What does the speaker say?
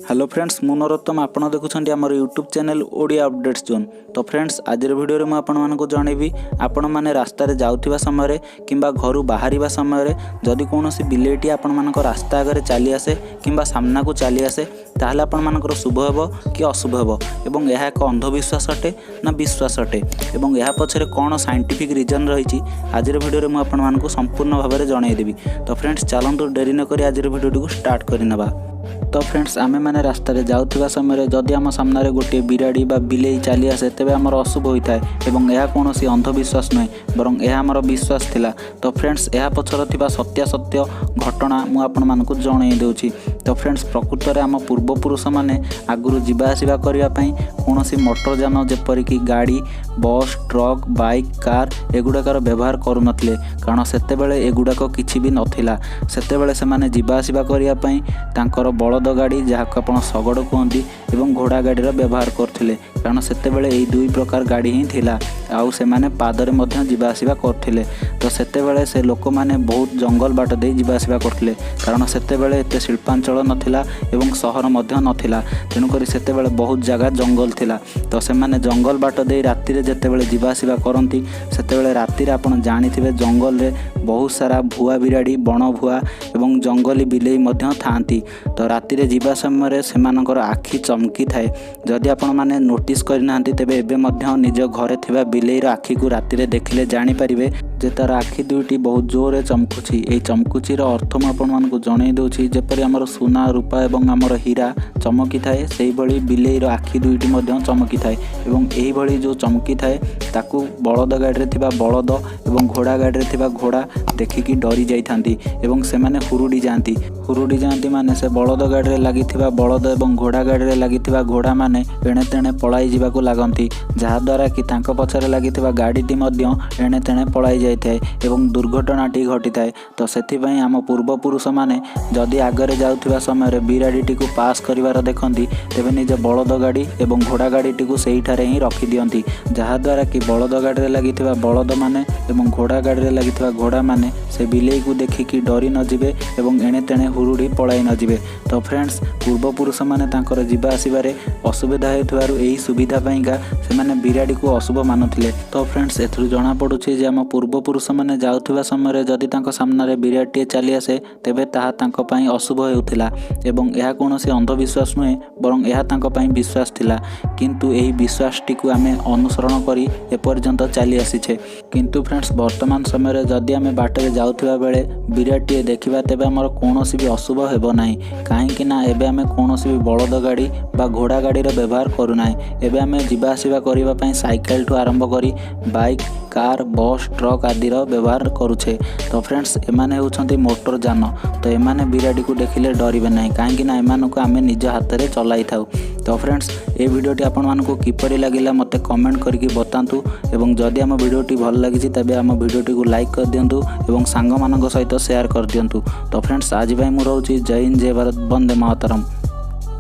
Hello friends, ମୁଁ ନରୋତ୍ତମ। ଆପଣ ଦେଖୁଛନ୍ତି ଆମର YouTube channel Odia updates zone. ତ ଫ୍ରେଣ୍ଡସ୍, ଆଜିର ଭିଡ଼ିଓରେ ମୁଁ ଆପଣମାନଙ୍କୁ ଜଣେଇବି, ଆପଣମାନେ ରାସ୍ତାରେ ଯାଉଥିବା ସମୟରେ କିମ୍ବା ଘରୁ ବାହାରିବା ସମୟରେ ଯଦି କୌଣସି ବିଲେଇଟି ଆପଣମାନଙ୍କ ରାସ୍ତା ଆଗରେ ଚାଲି ଆସେ କିମ୍ବା ସାମ୍ନାକୁ ଚାଲି ଆସେ, ତାହେଲେ ଆପଣମାନଙ୍କର ଶୁଭ ହେବ କି ଅଶୁଭ ହେବ ଏବଂ ଏହା ଏକ ଅନ୍ଧବିଶ୍ୱାସ ଅଟେ ନା ବିଶ୍ୱାସ ଅଟେ ଏବଂ ଏହା ପଛରେ କ'ଣ ସାଇଣ୍ଟିଫିକ୍ ରିଜନ୍ ରହିଛି, ଆଜିର ଭିଡ଼ିଓରେ ମୁଁ ଆପଣମାନଙ୍କୁ ସମ୍ପୂର୍ଣ୍ଣ ଭାବରେ ଜଣାଇଦେବି। ତ ଫ୍ରେଣ୍ଡସ୍, ଚାଲନ୍ତୁ ଡେରି ନକରି ଆଜିର ଭିଡ଼ିଓଟିକୁ ଷ୍ଟାର୍ଟ କରିନେବା। ତ ଫ୍ରେଣ୍ଡସ୍, ଆମେମାନେ ରାସ୍ତାରେ ଯାଉଥିବା ସମୟରେ ଯଦି ଆମ ସାମ୍ନାରେ ଗୋଟିଏ ବିରାଡ଼ି ବା ବିଲେଇ ଚାଲି ଆସେ, ତେବେ ଆମର ଅଶୁଭ ହୋଇଥାଏ ଏବଂ ଏହା କୌଣସି ଅନ୍ଧବିଶ୍ୱାସ ନୁହେଁ, ବରଂ ଏହା ଆମର ବିଶ୍ୱାସ ଥିଲା। ତ ଫ୍ରେଣ୍ଡସ୍, ଏହା ପଛରେ ଥିବା ସତ୍ୟାସତ୍ୟ ଘଟଣା ମୁଁ ଆପଣମାନଙ୍କୁ ଜଣାଇ ଦେଉଛି। ତ ଫ୍ରେଣ୍ଡସ୍, ପ୍ରକୃତରେ ଆମ ପୂର୍ବପୁରୁଷମାନେ ଆଗରୁ ଯିବା ଆସିବା କରିବା ପାଇଁ କୌଣସି ମୋଟର ଯାନ, ଯେପରିକି ଗାଡ଼ି, ବସ୍, ଟ୍ରକ୍, ବାଇକ୍, କାର୍ ଏଗୁଡ଼ାକର ବ୍ୟବହାର କରୁନଥିଲେ, କାରଣ ସେତେବେଳେ ଏଗୁଡ଼ାକ କିଛି ବି ନଥିଲା। ସେତେବେଳେ ସେମାନେ ଯିବା ଆସିବା କରିବା ପାଇଁ ତାଙ୍କର ବଳଦ ଗାଡ଼ି, ଯାହାକୁ ଆପଣ ଶଗଡ଼ କୁହନ୍ତି, ଏବଂ ଘୋଡ଼ା ଗାଡ଼ିର ବ୍ୟବହାର କରୁଥିଲେ, କାରଣ ସେତେବେଳେ ଏଇ ଦୁଇ ପ୍ରକାର ଗାଡ଼ି ହିଁ ଥିଲା। ଆଉ ସେମାନେ ପାଦରେ ମଧ୍ୟ ଯିବା ଆସିବା କରୁଥିଲେ। ତ ସେତେବେଳେ ସେ ଲୋକମାନେ ବହୁତ ଜଙ୍ଗଲ ବାଟ ଦେଇ ଯିବା ଆସିବା କରୁଥିଲେ, କାରଣ ସେତେବେଳେ ଏତେ ଶିଳ୍ପାଞ୍ଚଳ ନଥିଲା ଏବଂ ସହର ମଧ୍ୟ ନଥିଲା। ତେଣୁକରି ସେତେବେଳେ ବହୁତ ଜାଗା ଜଙ୍ଗଲ ଥିଲା। ତ ସେମାନେ ଜଙ୍ଗଲ ବାଟ ଦେଇ ରାତିରେ ଯେତେବେଳେ ଯିବା ଆସିବା କରନ୍ତି, ସେତେବେଳେ ରାତିରେ ଆପଣ ଜାଣିଥିବେ, ଜଙ୍ଗଲରେ ବହୁତ ସାରା ଭୁଆ ବିରାଡ଼ି, ବଣ ଭୁଆ ଏବଂ ଜଙ୍ଗଲୀ ବିଲେଇ ମଧ୍ୟ ଥାଆନ୍ତି। ତ ରାତିରେ ଯିବା ସମୟରେ ସେମାନଙ୍କର ଆଖି ଚମକି ଥାଏ। ଯଦି ଆପଣମାନେ ନୋଟିସ୍ କରିନାହାନ୍ତି, ତେବେ ଏବେ ମଧ୍ୟ ନିଜ ଘରେ ଥିବା ବିଲେଇର ଆଖିକୁ ରାତିରେ ଦେଖିଲେ ଜାଣିପାରିବେ ଯେ ତା'ର ଆଖି ଦୁଇଟି ବହୁତ ଜୋରରେ ଚମକୁଛି। ଏହି ଚମକୁଚିର ଅର୍ଥ ମୁଁ ଆପଣମାନଙ୍କୁ ଜଣାଇ ଦେଉଛି। ଯେପରି ଆମର ସୁନା, ରୂପା ଏବଂ ଆମର ହୀରା ଚମକିଥାଏ, ସେଇଭଳି ବିଲେଇର ଆଖି ଦୁଇଟି ମଧ୍ୟ ଚମକିଥାଏ ଏବଂ ଏହିଭଳି ଯେଉଁ ଚମକିଥାଏ, ତାକୁ ବଳଦ ଗାଡ଼ିରେ ଥିବା ବଳଦ ଏବଂ ଘୋଡ଼ା ଗାଡ଼ିରେ ଥିବା ଘୋଡ଼ା ଦେଖିକି ଡରି ଯାଇଥାନ୍ତି ଏବଂ ସେମାନେ ହୁରୁଡ଼ି ଯାଆନ୍ତି। ହୁରୁଡ଼ି ଯାଆନ୍ତି ମାନେ ସେ ବଳଦ ଗାଡ଼ିରେ ଲାଗିଥିବା ବଳଦ ଏବଂ ଘୋଡ଼ା ଗାଡ଼ିରେ ଲାଗିଥିବା ଘୋଡ଼ାମାନେ ଏଣେ ତେଣେ ପଳାଇ ଯିବାକୁ ଲାଗନ୍ତି, ଯାହାଦ୍ୱାରା କି ତାଙ୍କ ପଛରେ ଲାଗିଥିବା ଗାଡ଼ିଟି ମଧ୍ୟ ଏଣେ ତେଣେ ପଳାଇ ଯାଇଥାଏ ଏବଂ ଦୁର୍ଘଟଣାଟି ଘଟିଥାଏ। ତ ସେଥିପାଇଁ ଆମ ପୂର୍ବପୁରୁଷମାନେ ଯଦି ଆଗରେ ଯାଉଥିବା ସମୟରେ ବିରାଡ଼ିଟିକୁ ପାସ୍ କରିବାର ଦେଖନ୍ତି, ତେବେ ନିଜ ବଳଦ ଗାଡ଼ି ଏବଂ ଘୋଡ଼ା ଗାଡ଼ିଟିକୁ ସେଇଠାରେ ହିଁ ରଖିଦିଅନ୍ତି, ଯାହାଦ୍ୱାରା କି ବଳଦ ଗାଡ଼ିରେ ଲାଗିଥିବା ବଳଦମାନେ ଏବଂ ଘୋଡ଼ା ଗାଡ଼ିରେ ଲାଗିଥିବା ଘୋଡ଼ାମାନେ ସେ ବିଲେଇକୁ ଦେଖିକି ଡରି ନଯିବେ ଏବଂ ଏଣେ ତେଣେ ହୁରୁଡ଼ି ପଳାଇ ନଯିବେ। ତ ଫ୍ରେଣ୍ଡସ୍, ପୂର୍ବପୁରୁଷମାନେ ତାଙ୍କର ଯିବା ଆସିବାରେ ଅସୁବିଧା ହେଉଥିବାରୁ ଏହି ସୁବିଧା ପାଇଁକା ସେମାନେ ବିରାଡ଼ିକୁ ଅଶୁଭ ମାନୁଥିଲେ। ତ ଫ୍ରେଣ୍ଡସ୍, ଏଥିରୁ ଜଣାପଡ଼ୁଛି ଯେ ଆମ ପୂର୍ବପୁରୁଷମାନେ ଯାଉଥିବା ସମୟରେ ଯଦି ତାଙ୍କ ସାମ୍ନାରେ ବିରାଡ଼ିଟିଏ ଚାଲି ଆସେ, ତେବେ ତାହା ତାଙ୍କ ପାଇଁ ଅଶୁଭ ହେଉଥିଲା ଏବଂ ଏହା କୌଣସି ଅନ୍ଧବିଶ୍ୱାସ ନୁହେଁ, ବରଂ ଏହା ତାଙ୍କ ପାଇଁ ବିଶ୍ୱାସ ଥିଲା। କିନ୍ତୁ ଏହି ବିଶ୍ୱାସଟିକୁ ଆମେ ଅନୁସରଣ କରି ଏପର୍ଯ୍ୟନ୍ତ ଚାଲି ଆସିଛେ। କିନ୍ତୁ ଫ୍ରେଣ୍ଡସ୍, ବର୍ତ୍ତମାନ ସମୟରେ ଯଦି ଆମେ ବାଟରେ ଯାଉଥିବା ବେଳେ ବିରାଡ଼ିଟିଏ ଦେଖିବା, ତେବେ ଆମର କୌଣସି ବି ଅଶୁଭ ହେବ ନାହିଁ, କାହିଁକି ନା ଏବେ ଆମେ କୌଣସି ବି ବଳଦ ଗାଡ଼ି ବା ଘୋଡ଼ା ଗାଡ଼ିର ବ୍ୟବହାର କରୁନାହିଁ। ଏବେ ଆମେ ଯିବା ଆସିବା କରିବା ପାଇଁ ସାଇକେଲଠୁ ଆରମ୍ଭ କରି ବାଇକ୍, କାର୍, ବସ୍, ଟ୍ରକ୍ ଆଦିର ବ୍ୟବହାର କରୁଛେ। ତ ଫ୍ରେଣ୍ଡସ୍, ଏମାନେ ହେଉଛନ୍ତି ମୋଟର ଯାନ। ତ ଏମାନେ ବିରାଡ଼ିକୁ ଦେଖିଲେ ଡରିବେ ନାହିଁ, କାହିଁକି ନା ଏମାନଙ୍କୁ ଆମେ ନିଜ ହାତରେ ଚଲାଇଥାଉ। ତ ଫ୍ରେଣ୍ଡସ୍, ଏ ଭିଡ଼ିଓଟି ଆପଣମାନଙ୍କୁ କିପରି ଲାଗିଲା, ମୋତେ କମେଣ୍ଟ କରିକି ବତାନ୍ତୁ ଏବଂ ଯଦି ଆମ ଭିଡ଼ିଓଟି ଭଲ ଲାଗିଛି, ତେବେ ଆମ ଭିଡ଼ିଓଟିକୁ ଲାଇକ୍ କରିଦିଅନ୍ତୁ ଏବଂ ସାଙ୍ଗମାନଙ୍କ ସହିତ ସେୟାର କରିଦିଅନ୍ତୁ। ତ ଫ୍ରେଣ୍ଡସ୍, ଆଜି ପାଇଁ ମୁଁ ରହୁଛି। ଜୟ ହିନ୍ଦ, ଜୟ ଭାରତ, ବନ୍ଦେ ମାତରମ୍।